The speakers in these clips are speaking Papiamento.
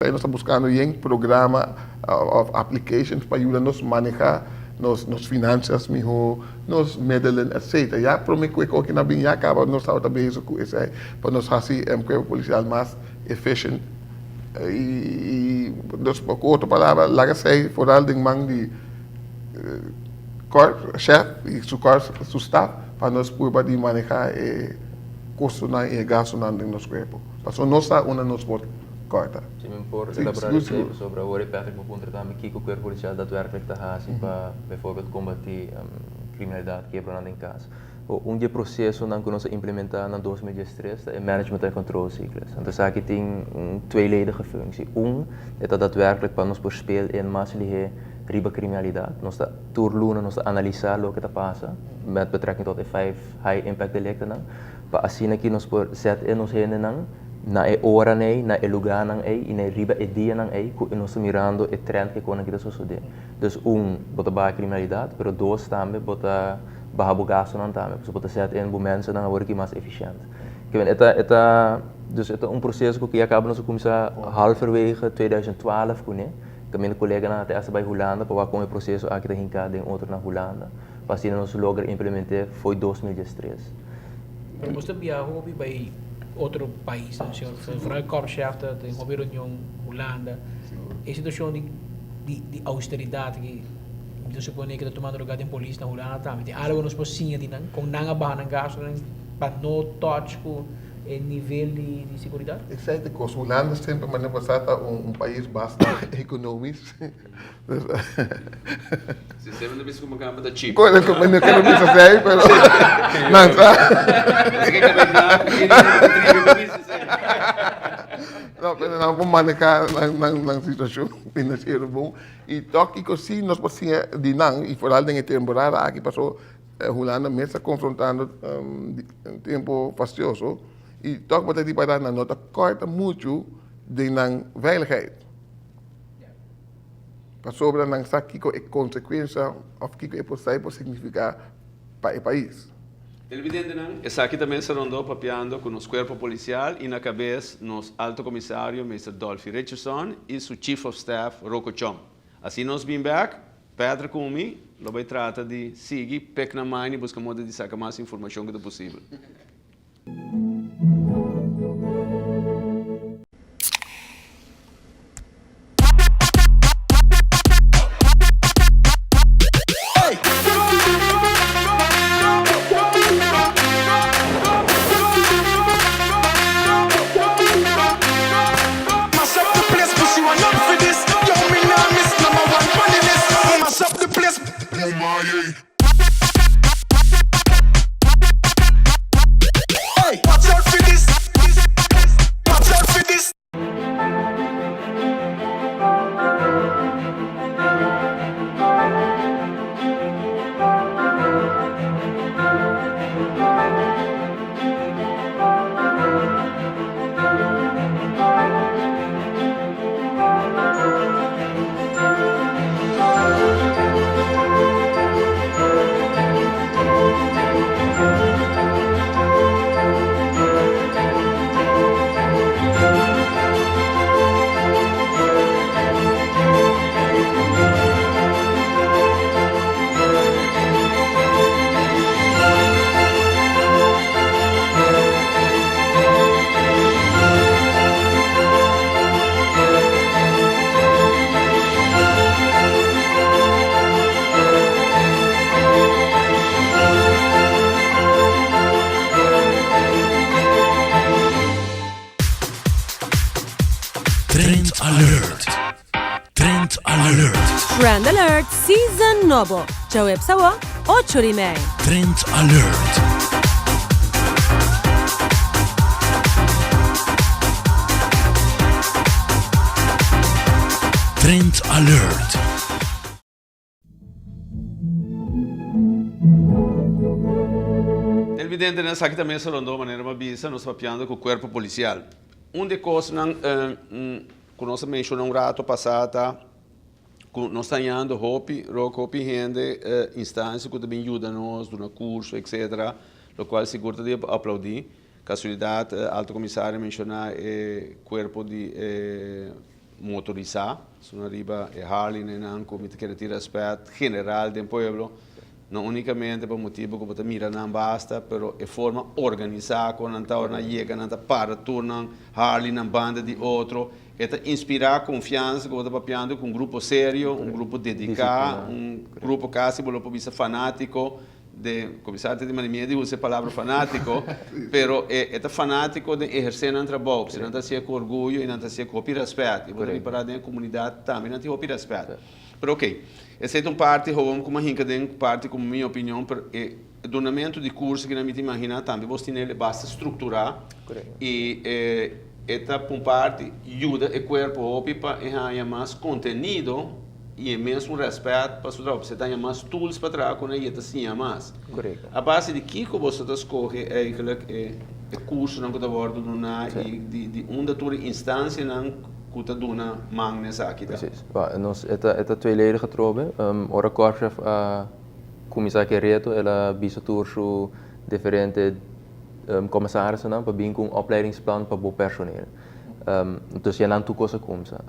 Nos ta buskando yen programa òf applications pa yuda nos maneha nos nos finansias mihó, nos middelen etcetera. Ya promé ku e koki nan bin ya kaba nos tabata bezig ku esei pa nos hasi kuerpo polisial mas efficient i dus ku otro palabra laga esei foral den man di kòrp shèf i su kòrp su staf pa nos purba di maneha e kostonan i e gastunan den nos kuerpo pasobra nos sa unda nos por kòrta. Si mi por elaborá esei pasobra awor e Patrick bo puntra tambe kiko kuerpo polisial datwerklik ta hasi pa bijvoorbeeld kombatí kriminalidat, kiebronan den kas. Un di e prosesonan ku nos a implementá na 2013 ta e management en control cyclus. Anto esaki tin un tweeledige functie. Un, e ta datwerklik pa nos por speel in mas lihé riba kriminalidat. Nos ta tur luna nos ta analisá loke ta pasa met betrekking tot e vijf high impact delictonan pa asina ki nos por zet in nos hendenan Na e oranan ei, na e lugánan ei i na riba e dianan ei ku nos ta mirando e trend ku e konan ki ta sosodé. Dus un, bo ta baha kriminalidat, pero dos tambe bo ta baha bo gastunan tambe, pasobra bo ta sèt in bo mensennan awor aki mas efishènt. Ke men e ta e ta dus e ta un proseso ku ya kaba nos a kuminsá halverwege 2012 kuné. Kaminda koleganan a ta esta bai Hulanda pa wak kon e proseso aki ta hinká den otro na Hulanda, pa asina nos logra implement'é fo'i 2013. Pero bo ta biaha hopi bai otro paisnan, señor. Vooral korpschef ta den hopi reunion Hulanda. E situacion di di di austeridad aki, mi ta supone cu ta tumando lugar den polis na Hulanda tambe. Tin algo nos por siña di nan? Con nan a baha nan gastonan pa no touch cu e nivel di di seguridad? Esei ta e cos. Hulanda semper manera bo sa ta un pais basta economisch. Si semper ta bisa ku Makamba ta cheap. Ku mi no kere bisa esei pero nan sa. No pero nan por maneha nan situashon finansiero bon i tòg kiko si nos por siña di nan i foral den e temporada aki paso Hulanda mes ta konfrontando un tempu fastioso i tòg bo ta ripará nan no ta kòrta muchu den nan veiligheid. Pasobra nan sa kiko e konsekuensha òf kiko e por sa i por signifiká pa e pais. Televidentenan, esaki ta mesa rondó papiando ku nos kuerpo polisial i na kabes nos Alto Komisario Mister Dolfi Richardson i su Chief of Staff Rocco Chong. Asina nos bin bèk, Patrick ku mi lo bai trata di sigui pek nan main i buska moda di saka mas informashon ku ta posibel. Trend Alert! Trend Alert! Trend Alert Season nobo. Djaweps awo, ocho di mei. Trend Alert! Trend Alert! Televidentenan, esaki ta mesa rondó manera mi a bisa, nos papiando ku kuerpo polisial. Un di e kosnan ku nos a menshoná un rato pasá ta ku nos ta hañando hopi rok, hopi hende, instansia ku ta bin yuda nos, duna kurso etcetera, lokual sigur ta di aplaudí. Kasualidat, Alto Komisario a menshoná e kuerpo di e. motorisá, suna riba e Harleynan ku mi ta kere tin rèspèt general den pueblo, no únikamente pa motibu ku bo ta mira nan basta, pero e forma organisá ku nan ta ora nan yega nan ta para tur nan Harleynan banda di otro, e ta inspirá konfiansa ku bo ta papiando ku un grupo serio, un grupo dediká, un grupo kasi bo lo por bisa fanátiko. Den kuminsá ta di mani miedu di usa e palabra fanátiko, pero e e ta fanátiko den ehersé nan trabou, pasobra nan ta hasié ku orguyo i nan ta hasié ku hopi rèspèt. I bo ta ripará den e komunidat tambe nan tin hopi rèspèt. Pero okey, esei ta un parti hobon ku mi a hinka den parti komo mi opinion, pero e dunamentu di kurso kinan mi ta imaginá tambe bos tinel e basta strukturá i e e ta pa un parti yuda e kuerpo hopi pa e haña mas kontenido. I e mesun rèspèt pa su trabou, pasobra e ta haña mas tools pa traha ku nan i e ta siña mas. A base di kiko boso ta skohe eigentlik e kursonan ku ta wòrdu duná i di unda tur e instansianan ku ta duna man na esaki ta? Presis. Nos e ta e ta tweeledig atrobe. Ora Korpschef a kuminsá ku e reto el a bisa tur su diferente komisarisonan pa bin ku un opleidingsplan pa bo personeel. Dus ya nan tur kos a kumsa.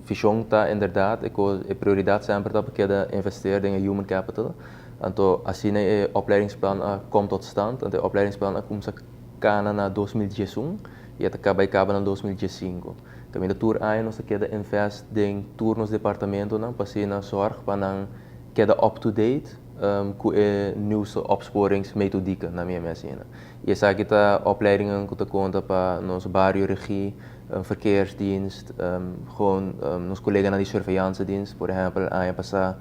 Vishon ta inderdaad e kos, e prioridat semper ta pa keda investeer den e human capital. Anto asina e opleidingsplan a kom tot stand. Anto e opleidingsplan a kumsa kana na 2011 i a ta bai kaba na 2015. Kaminda tur aña nos ta keda invest den tur nos departamentonan pa asina zorg pa nan keda up to date ku e nieuwste opsporingsmethodieken na mi a asina. I esaki ta opleidingen ku ta konta pa nos bario regie, verkeersdienst, gewoon nos koleganan di surveillancedienst. Por ehèmpel aña pasá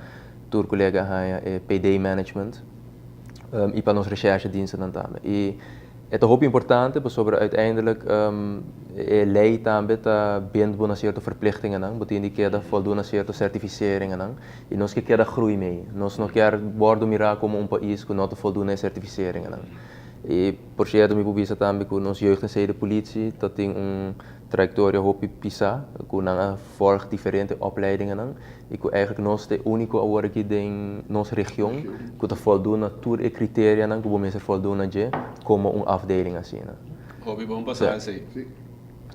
tur kolega a haña e PD management i pa nos recherchedienstennan tambe. I e ta hopi importante pasobra uiteindelijk e lei tambe ta bind bo na sierto verplichtingennan, bo tin di keda voldoen na sierto sertifiseringennan i nos ke keda groei mee. Nos no kier wòrdu mirá komo un pais ku no ta voldoen na e sertifiseringennan. I por sierto mi por bisa tambe ku nos jeugd en zedenpolitie ta tin un trayektoria hopi pisá, ku nan a vòlg diferente opleidingennan i ku eigentlik nos ta e úniko awor aki den nos region ku ta voldoen na tur e kriterianan ku bo mester voldoen na dje komo un afdeling asina. Hopi bon pasá esei.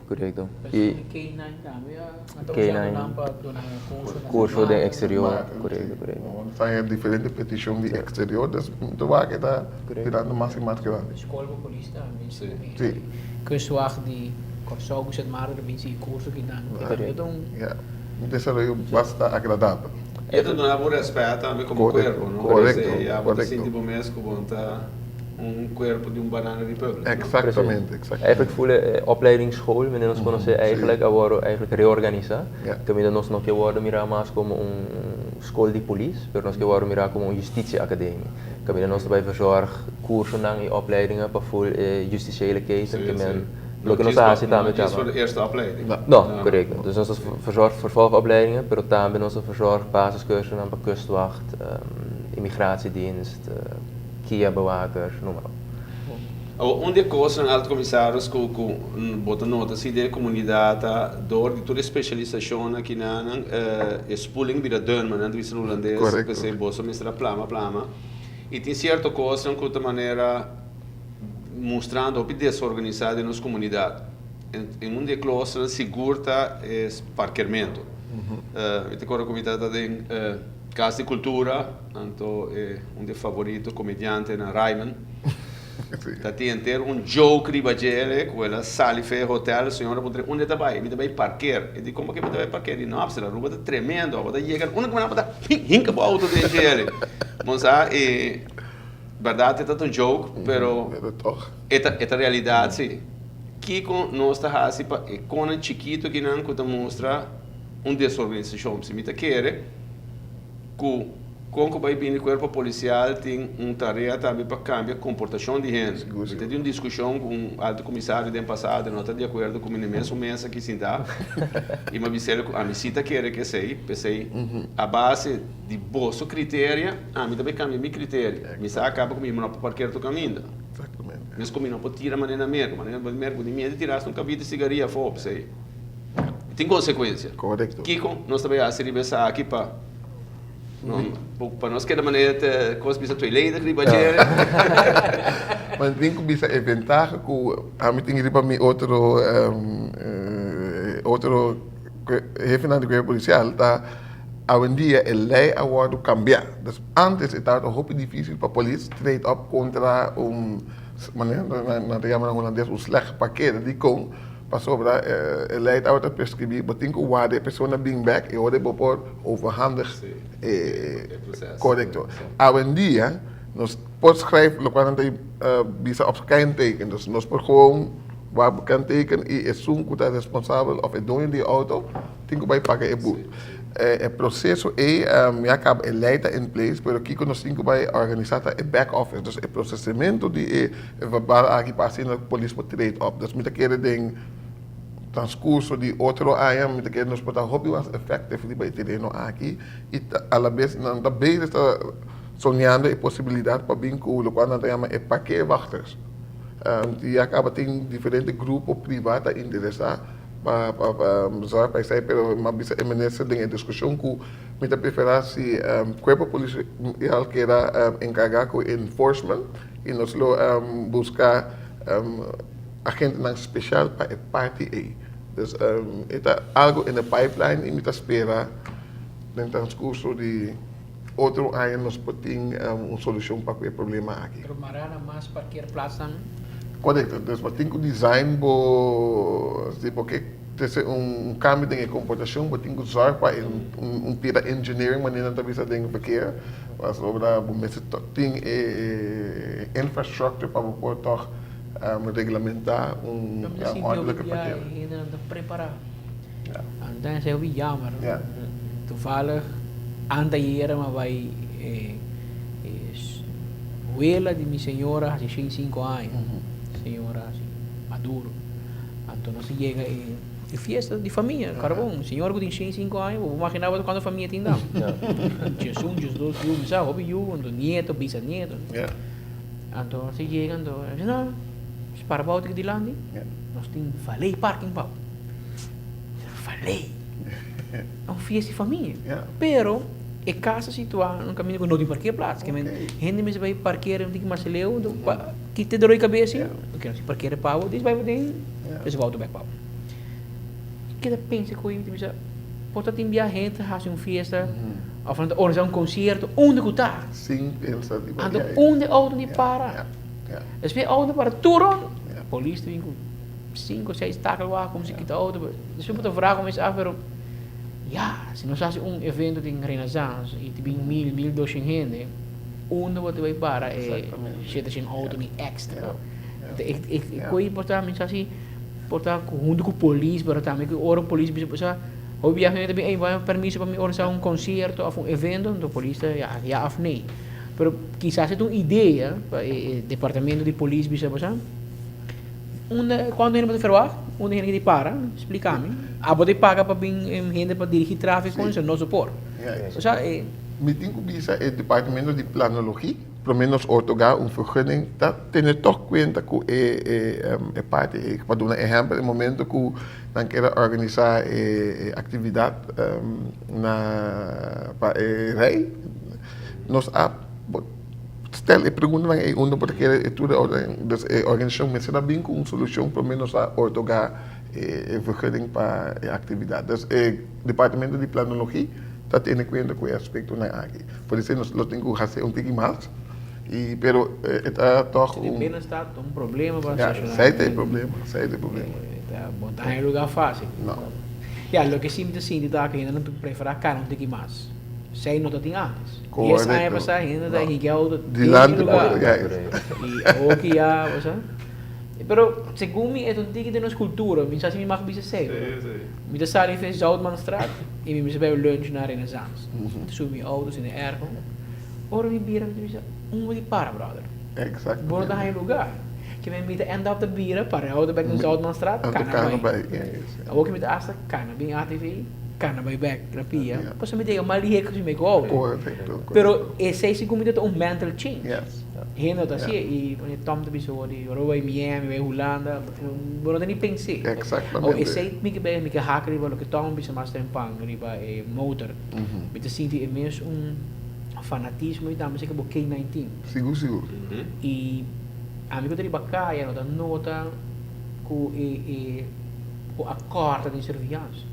Korekto. I K9 tambe a ta usando nan pa duna curso na Curso den exterior, korekto, korekto. Nos ta haña diferente peticion di exterior, dus mi ta wak e ta birando mas i mas grandi. Skol pa polis tambe. Si. Kustwacht di Kòrsou ku Sint Maarten ta bin sigui curso kinan. Korekto. Ta un. Ya, un desaroyo basta agradabel. E ta duna bo respet tambe komo kuerpo, no? Korekto, korekto. Ya bo ta sinti bo mes ku bo ta. Un cuerpo di un banana republic. Exactamente, exactamente. Eigenlijk voel e opleidingsschool, wanneer nos conoce eigenlijk a wordo eigenlijk reorganisa. Caminda nos no ke wordo mira mas como un school di polis, pero nos ke wordo mira como un justitie academie. Caminda nos ta bay verzorg cursonan y opleidingen pa full e justiciële keten ke men loke nos ta haci tambe caba. No djis voor de eerste opleiding. No, correcto. Dus nos ta verzorg vervolgopleidingen, pero tambe nos ta verzorg basiscursonan pa kustwacht, immigratiedienst, Kia bewakers, noem maar op. Awor, un di e kosnan, Alto Komisaris, ku ku bo ta nota si den e komunidat ta dor di tur e spesialisashon akinanan, e spoeling bira dun, manera nan ta bisa na hulandes, p'esei boso mester a plama plama. I tin sierto kosnan ku ta manera mustrando hopi desorganisá den nos komunidat. En un di e klosnan sigur ta e parkermentu. Mi ta kòrda ku mi tabata den Kas di Kultura. Anto e un di e favorito comediantenan Rayman ta tin henter un joke riba djele cu el a sali fe e hotel, señora puntra unda e ta bay? Mi ta bay parkeer. E di como ke bo ta bay parkeer? Di no apsel Aruba ta tremendo abo ta yega unda cu bo ta hinca bo auto den djele. Bon sa e berdad e ta un joke pero e ta e ta realidad si. Kico nos ta haci pa e conan chikito kinan cu ta mustra un desorganisacion? Si mi ta kere. Ku kon ku bai bini kuerpo polisial tin un tarea tambe pa kambia komportashon di hende. Mi ta di un diskushon ku un alto komisario den pasado, e no ta di akuerdo ku mi na e mesun mesa aki sintá i mi a bisa el ku ami si ta kere ku esei, p'esei a base di boso kriteria ami ta bai kambia mi kriteria. Mi sa kaba ku mi no por parker tur kaminda. Mes ku mi no por tira manera na Merka, manera na Merka bo tin miedu di tira hasta un kabit di sigaria afó, p'esei. Tin konsekuensia. Korekto. Kiko nos ta bai hasi riba esaki pa pa nos keda manera te kos bisa tweeledig riba dje? Ma tin ku bisa e ventaha ku ami tin riba mi otro otro. hefenan di kuerpo polisial ta awendia e lei a wòrdu kambiá. Dus ántes e tabata hopi difísil pa polis trade op kontra un manera nan ta yama na hulandes un slecht parkeerder. Dikon? Pasobra e lei tabata preskribí bo tin ku warda e persona bin bèk i ora bo por overhandig e korekto. Awendia nos por skrijf lokual nan ta bisa op kenteken. Dus nos por gewoon wak bo kenteken i esun ku ta responsabel òf e doño di e outo tin ku bai paga e but. E proseso ei ya kaba e lei ta in place pero kiko nos tin ku bai organisá ta e back office. Dus e prosesementu di e verbal aki pa asina polis por trade op. Dus mi ta kere den transkurso di otro aña mi ta kere nos por ta hopi mas effective riba e tereno aki i alabes nan ta bezig ta soñando e posibilidat pa bin ku lokual nan ta yama e parkeerwachters. Ya kaba tin diferente grupo priva ta interesá pa zorg pa esei pero mi a bisa e minister den e diskushon ku mi ta preferá si kuerpo polisial keda enkargá ku enforcement i nos lo buska agentenan speshal pa e parti ei. Dus e ta algu in de pipeline i mi ta spera den transkurso di otro aña nos por tin un solushon pa ku e problema aki. Pero mara na mas parkeerplaatsnan? Korekto. Dus bo tin ku design bo, si bo ke trese un kambio den e komportashon, bo tin ku zòrg pa un pira engineering manera nan ta bisa den verkeer, pasobra bo mester tin e infrastructure pa bo por tòg reglamentá un òrdelijke parkeer. Mi ta sinti hopi bia e hendenan ta prepará. Anto esei hopi jammer. Toevallig anteayer mi a bai e wela di mi señora hasi shen sinku aña. Señora hasi maduro. Anto nos a yega e fiesta di famia, karbon. Señora ku tin shen sinku aña, bo por magina bo kuantu famia tin nan. Djesun, djesdos yu, mi sa hopi yu, anto nieto, bisanieto. Anto nos a yega anto, a bisa no, para bou aki dilanti, nos tin valet parking bou. Falei. Ta un fiesta di famia. Pero e cas ta situa na un caminda cu no tin parkeerplaats. Ke men hende mester bay parkeer un tiki mas leu pa kita e dolor di cabes si. Ok, nos tin parkeer pa bo, dis bay paden, des bo auto bek pa bo. Keda pensa cu mi ta bisa por ta tin bia hende ta haci un fiesta of nan ta organisa un concierto unda cu ta. Sin pensa riba Anto unda e auto di para. Despues e auto para tur rond, polis ta bin cu. Sinku seis takel wak como si kita auto pero despues bo ta vraag bo mes af pero ya si nos haci un evento den Renaissance y ta bin mil mil doshen hende unda bo ta bay para e shete shen auto ni extra e koe por ta mi sa si por ta hunto cu polis pero tambe cu ora polis bisa bo sa hopi biaha ta bin ey bo a permiso pa mi organisa un concierto of un evento enton polis ta ya ya of nee pero kisas e ta un idea pa e departamento di polis bisa bo sa. Unda cuanto hende bo ta ferwagt? Unda hende di para? Splica mi. Abo ta paga pa bin hende pa dirigi trafico entonces no su por. Osea e. Mi tin cu bisa e departamento di planologie prome nos otorga un vergunning ta tene toch cuenta cu e parti ey. Pa duna ehempel e momento cu nan kier a organisa e actividad na pa e rey nos a. Stel e preguntanan ei unda bo ta kere e tur dus e organisashon mester a bin ku un solushon promé nos a otorgá e vergunning pa e aktividat. Dus e departamento di planologi ta tene kuenta ku e aspektonan aki. Por esei nos lo tin ku hasi un tiki mas i pero e ta tòg un. Den binnenstad ta un problema pa stashoná. Ya, esei ta e problema, esei ta e problema. Bo ta haña lugá fásil. No. Ya, loke si mi ta sinti ta ku hende nan ta preferá kana un tiki mas. Esei no ta tin antes. Dies aña pasá hende ta higi auto den e lugar. I awoki ya, bo sa. Pero segun mi e ta un tiki den nos kultura, mi sa si mi mag bisa esei. Mi ta sali for Zoutmanstraat i mi mester bai lunch na Renaissance. Mi ta subi mi auto sin e airco. Ora mi bira mi ta bisa, un bo di para brother. Bo no ta haña lugar. Ke mi ta end up ta bira para e auto bek na Zoutmanstraat, kana bai. Awoki mi ta hasta kana bin ATV. Kana bai bek na pia, pasobra mi ta yega mas lihé ku si mi ku auto. Pero esei si ku mi ta un mental change. Hende no ta hasié i Tom ta bisa wor di ora bo bai Miami, bai Hulanda, bo no ta ni pens'é. Awor esei mi ke bai mi ke hak riba loke Tom a bisa mas tempan riba e motor. Mi ta sinti e mes un fanatismo i tambe esei ke bo K-19. Sigur sigur. I ami ku ta riba kaya no ta nota ku e ku a kòrta den surveillance.